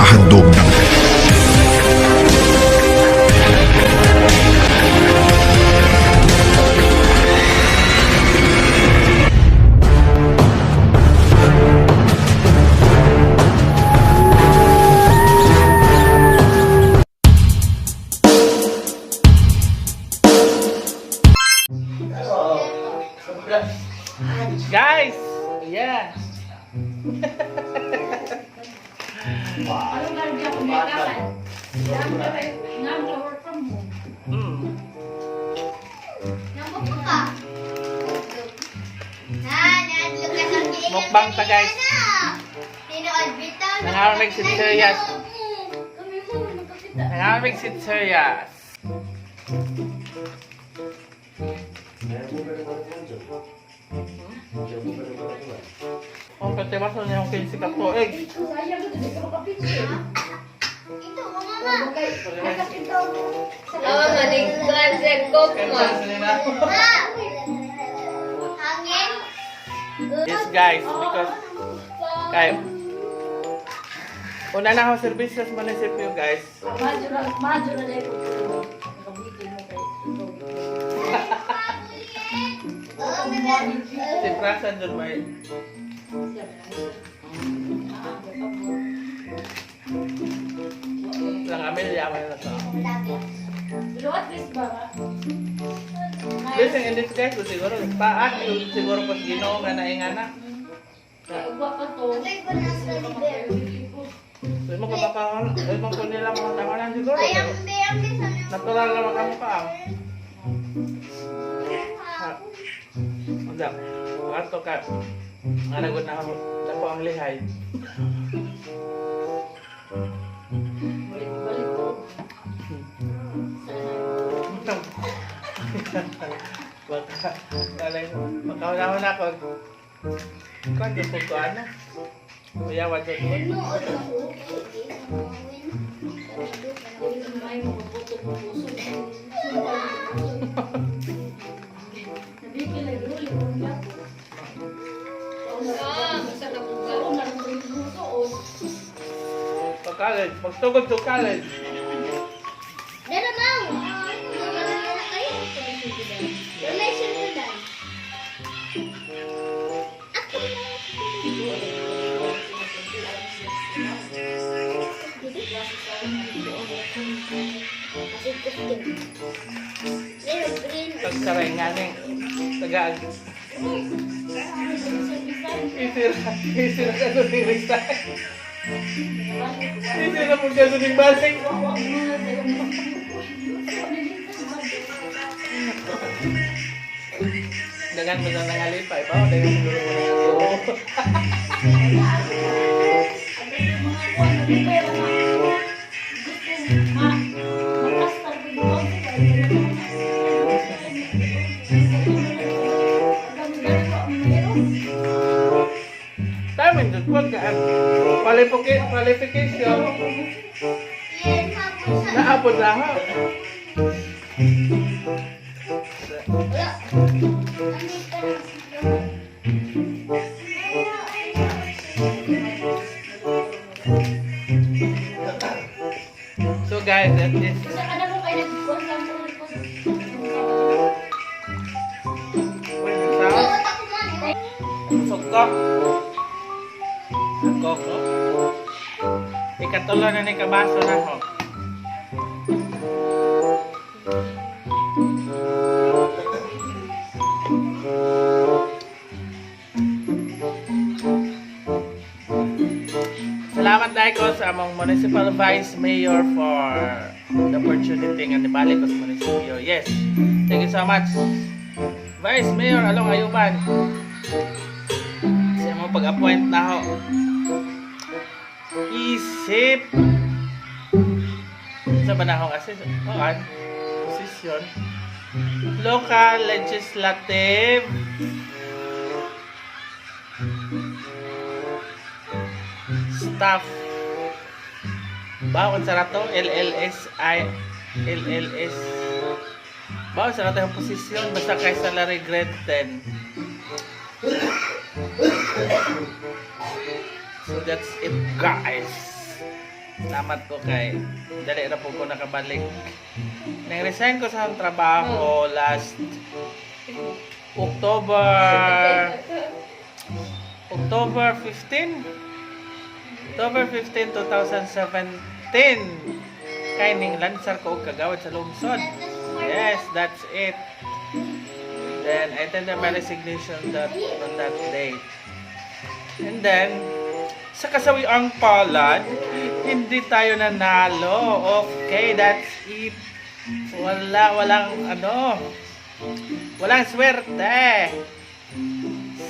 Naghahandog ng Guys! Yeah! Anong meron di ako may kakan? Ngam ka work from home. Nambuka ka. Na, nadlog ka sa kilig. Mukbang ta, guys. Tinuod bitaw. Nangaramig si Serias. Kami mo, nakakita. Nangamig si Serias. Ang katiwasan niya yung 15 ka tuig. Sayang ito, di ka makapicture. Ito, mama. Nakakita ko. Oo, maligtan sa coke mo. Ma! Hangin. Yes guys, because kay una na akong services munisipyo, guys. Madyo na dahil ko. Nakabitin mo kay ito. Si Prasan doon may lang Amelia may na to. Pero at least ba? Blessing in disguise ko siguro paak siguro pag Ginoo nga naingana. Kaya ugwa pa to. Patay ko na sa liver. So mo kabaka mo ko nila mga tangalan siguro. Ay, ang ang bisa na. Natural na makamukha. Ha. Wala. Wato ka. Nga nagod na ako. Dako ang lihay. Balik-balik ko. Sana. Baka, alay mo. Baka wala na ako. Kung di po ko ano. Kuya, wato ko. Nood ako. May mga buto ko puso. Nabigil ay ruli ko niya po. Ah, basta nakuha. Sa una nang puso. Pag college. Pagtugod to college. Dara bang? Relation to dan. Ako na. Kasi gusto. Pero green. Pagsaray nga ning. Taga. Isira. Isira ka doon yung resign. Isira mo ka doon yung balik. Dagan mo na nangalipay pa. Dagan mo na nangalipay. Tama yun, pag qualification, Yan, hapon sa. naabot na ako. Wala. Ano yung parang So guys, that is, busog ko. Ako ko. Ikatulo na ni kabaso na ako. Salamat dahil ko sa among Municipal Vice Mayor for the opportunity nga nibalik ko sa munisipyo. Yes. Thank you so much. Vice Mayor Along Ayuban. Sa among pag-appoint na ho. Isip sa panahon kasi kuan posisyon local legislative staff bawon sa rato LLSI LLS bawon sa rato yung posisyon basta kay salary grade 10. So that's it, guys. Salamat ko kay dali ra po ko nakabalik. Nang resign ko sa akong trabaho last October 15, October 15, 2017, kay ning lansar ko og kagawad sa lungsod. Yes, that's it. Then I tendered my resignation that on that date. And then sa kasawiang palad, hindi tayo nanalo. Okay, that's it. Wala, walang ano. Walang swerte.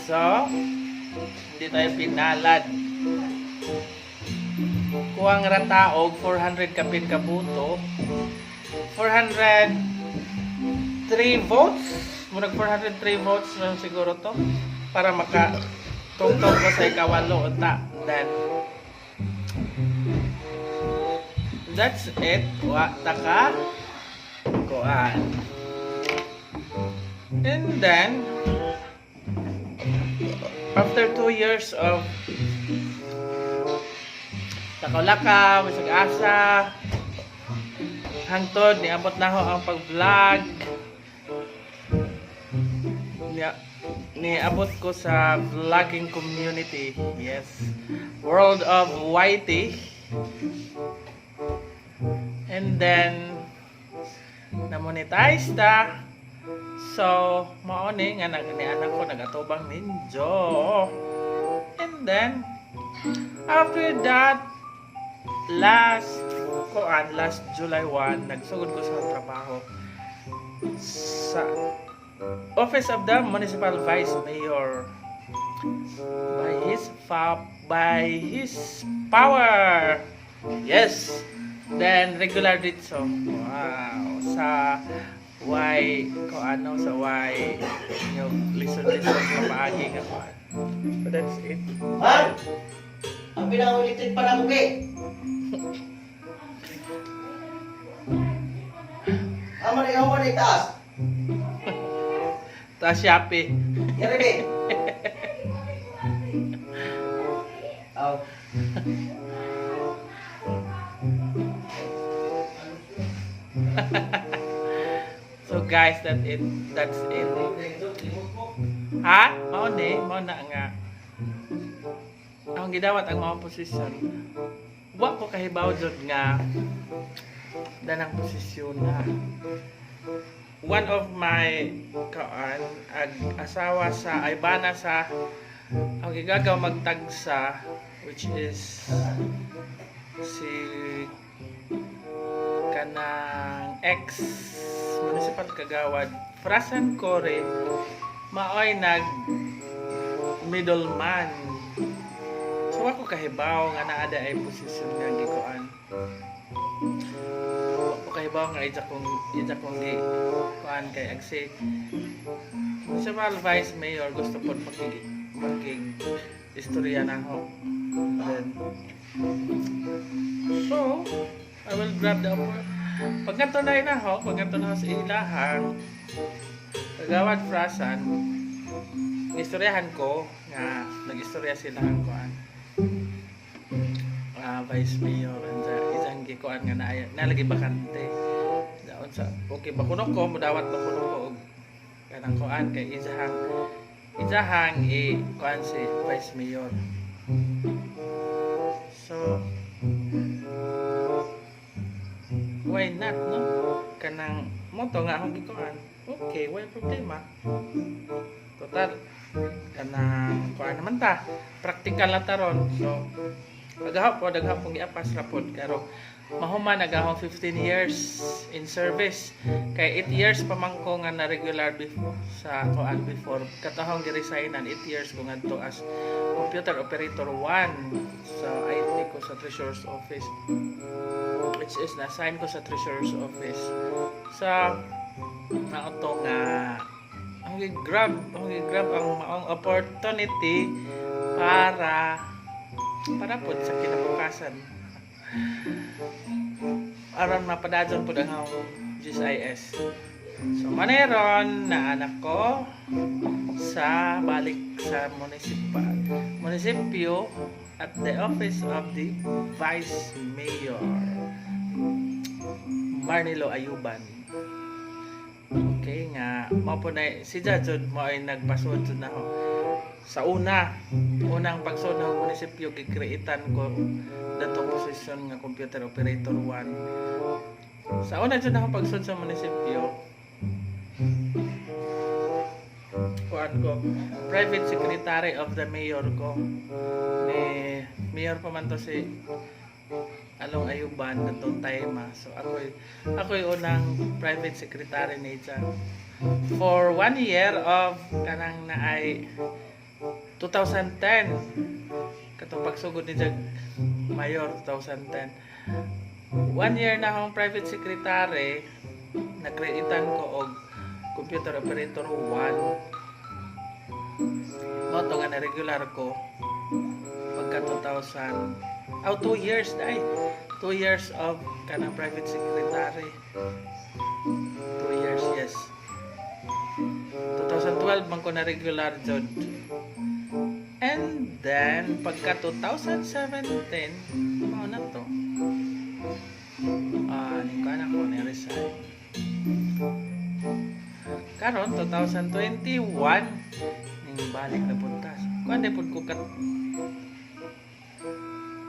So, hindi tayo pinalad. Kuwang ra ta og 400 kapin kabuto. 403 votes. Murag 403 votes lang siguro to para maka tungtong ko sa ikawalo unta. Then that's it. Wa ta ka kuan. And then after 2 years of lakaw-lakaw, bisag asa, hangtod niabot na ho ang pag-vlog. Niabot ko sa vlogging community. Yes. World of Whitey. And then na-monetize ta. So, mao ni nga nag ni anak ko nagatubang ninyo. And then after that, last koan, last July 1, nagsugod ko sa trabaho sa Office of the Municipal Vice Mayor by his power. Yes. Then regular dito. Wow. Sa why ko ano, sa why yung listen-listen papaagi nga kuan. So that's it. Man! Ang pinaulitin pa na mugi. Amo na amo na itaas. Taas Shopee. Yari be. Aw. So guys, that it. That's it. Ha? Mao ni, mao na nga. Ang gidawat ang mga posisyon. Wa ko kahibaw jud nga danang posisyon na. One of my kaan ag asawa sa ay bana sa ang gigagaw magtagsa, which is si kanang ex municipal kagawad Frasan Core, maoy nag middleman. So ako kahibaw nga naa ay posisyon nga gikuan. Wa ko kahibaw nga ija kong gi kuan kay agsi municipal vice mayor, gusto pod makig makig istorya na ako. Then so I will grab the pag na na ho, pag na sa ilahang Kagawad Frasan, istoryahan ko nga nag-istorya sila ang kuan. Ah, vice mayor and isang gikuan nga na nalagi bakante. Daon sa okay ba kuno ko mudawat ba kuno ko og kanang kuan kay isahang i kuan si vice mayor. So why not, no? Kanang mo to nga akong gikuan. Okay, why problema? Total kanang kuan naman ta. Practical na taron. So agaha po, dagha pong giapas ra pod karo mahuman nagahong 15 years in service kay 8 years pa man ko nga na regular before sa kuan, before katahong giresignan, 8 years ko ngadto as computer operator 1 sa IT ko sa Treasurer's Office, which is na-assign ko sa Treasurer's Office sa naoto nga ang gi-grab ang maong opportunity para pod sa kinabukasan aron mapadadyon pod ang akong GSIS. So maneron na anak ko sa balik sa munisipal munisipyo. at the office of the Vice Mayor Marnilo Ayuban. Okay nga, mao po na si Jajod, mo ay nagpasud jud na ako. Sa una, unang pagsud na ako munisipyo, gikreatan ko dato posisyon nga computer operator 1. Sa una jud ako pagsud sa munisipyo, kuan ko, private secretary of the mayor ko. Ni mayor pa man to si Along Ayuban natong time ah. So ako'y unang private secretary ni siya. For one year of kanang naay 2010, katong pagsugod ni Jag Mayor 2010. One year na akong private secretary, nagkreitan ko og computer operator 1. Mao to nga na regular ko pagka 2000, oh, 2 years dai, 2 years of kanang private secretary, 2 years, yes. 2012 man ko na regular jud. And then pagka 2017, mao na to, ah, ning ko ko ni resign. Karon 2021, ning balik na punta kuan pud ko kat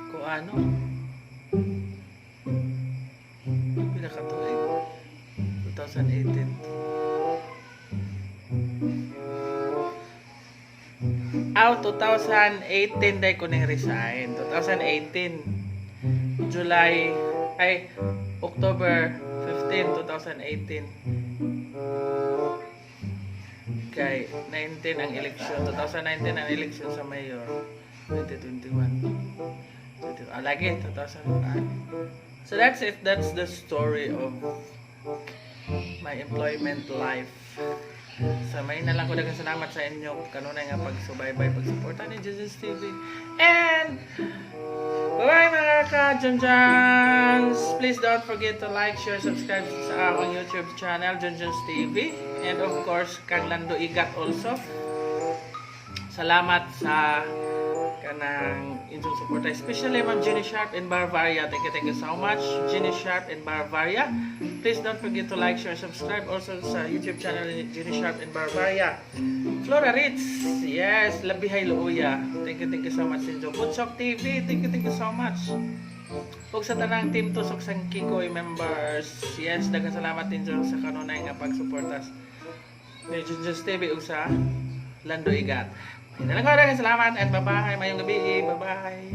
ko ano, pila ka tuig, 2018. Aw, 2018 day ko ning resign. 2018 July, ay, October 15, 2018. Kay 19 ang election, 2019 ang election sa mayor. 2021. 22, ah, lagi 2000. Ah. So that's it. That's the story of my employment life. So may na lang ko, daghang salamat sa inyo kanunay nga pagsubaybay, pagsuporta ni Jesus TV. And bye-bye, mga ka-Junjuns! Please don't forget to like, share, subscribe sa akong YouTube channel, Junjuns TV. And of course, kang Lando Igat also. Salamat sa kanang inyong suporta. Especially Ma'am Jenny Sharp and Barbaria. Thank you so much, Jenny Sharp and Barbaria. Please don't forget to like, share, subscribe also sa YouTube channel ni Jenny Sharp and Barbaria. Flora Ritz, yes, Labihay Luuya. Thank you so much. Sinjo Butchok TV, thank you so much. Ug sa tanang Team Tusok Sang Kikoy members, yes, daghang salamat din sa kanunay nga pagsuportas ni Junjun's TV ug sa Lando Igat. Ayun na lang ko, daghang salamat and bye-bye. Maayong gabi, bye-bye.